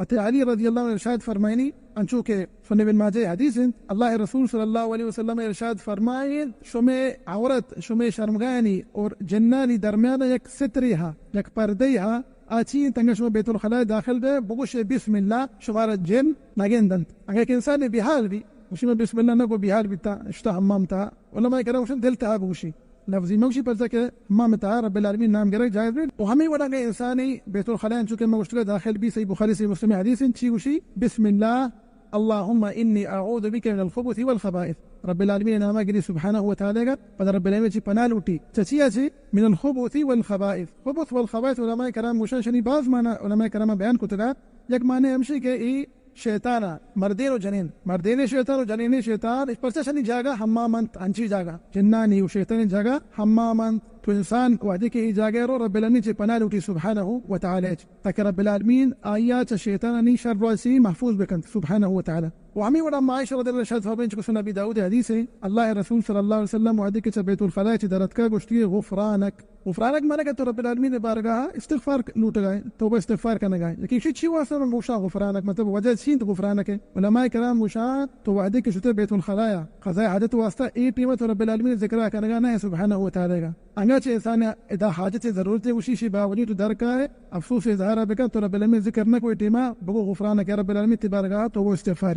حضرت علی رضی اللہ عنہ ارشاد فرمائنی، انچو کہ سنن ابن ماجہ حدیث انت، اللہ رسول صلی اللہ علیہ وسلم ارشاد فرمائنت، شمے عورت، شمے شرمگانی اور جنانی درمیان یک سترے ہا، یک پردے ہا، آ چی انت؟ انگا شما بیت الخلاء داخل بے، بگوشے بسم اللہ، شمارا جن نگندنت۔ انگا یک انسان بے حال بی، گوشی من بسم اللہ نہ کو، بے حال بیتا، شتا حمام تا۔ علماء کرام گوشن دل تہا بگوشی، لفظی مگوشی، پرچا کہ حمام تہا رب العالمین نام گرگ جائز بی۔ و ہمے وڑا اگہ انسانی بیت الخلاء، چونکہ ما گوشتگا داخل بی، صحیح بخاری صحیح مسلم حدیث انت، چی گوشی؟ بسم اللہ، اللہم انی اعوذ بک من الخبث والخبائث۔ رب العالمین ناما گری سبحانہ و تعالی گا، پدا رب العالمین چی پناہ لوٹی۔ چچیا چی؟ من الخبث والخبائث۔ خبث والخبائث علماء کرام گوشن شنی باز معنی علماء کرام بیان کتگا۔ یک معنی ہمشی کہ ای شیطان ء، مردین و جنین، مردین شیطان و جنین شیطان، اش پرچہ شنی جاگہ حمام انت، انچی جاگہ جنانی و شیطانی جاگہ حمام انت۔ تو انسان وحدی کہ ای جاگہ رو رب العالمین چے پناہ لوٹی سبحانہ و تعالی چ، تاکہ رب العالمین آیا چہ شیطانانی شر و چی محفوظ بکنت سبحانہ و تعالی۔ و ہمیں وڑا ما عائشہ رضی اللہ عنہا ارشاد فرمائیں، چکہ سنن ابی داؤد حدیث ہے، اللہ رسول صلی اللہ علیہ وسلم وحدی کہ چہ بیت الخلاء چ درتکا گوشتی، غفرانک۔ غفرانک معنی کہ تو رب العالمین بارگاہ استغفار لوٹگا ہے، توبہ استغفار کنگا ہے۔ لیکن شی چی واسطہ من گوشاں غفرانک، مطلب وجہ چی انت غفرانک ہے؟ علماء کرام گوشاں تو وحدی کہ شتے بیت الخلاء قضاء حاجت واسطہ، اے ٹیمہ تو رب العالمین ذکرہ کنگا نہ ہے سبحانہ و تعالی گا۔ انگا چہ انسان ادا حاجت ضرورت ہے، گوشی شی باوجود تو در کا ہے، افسوس اظہار بکن، تو رب العالمین ذکر نہ کوئی ٹیمہ بگو غفرانک یا رب العالمین تی بارگاہ توبہ استغفار۔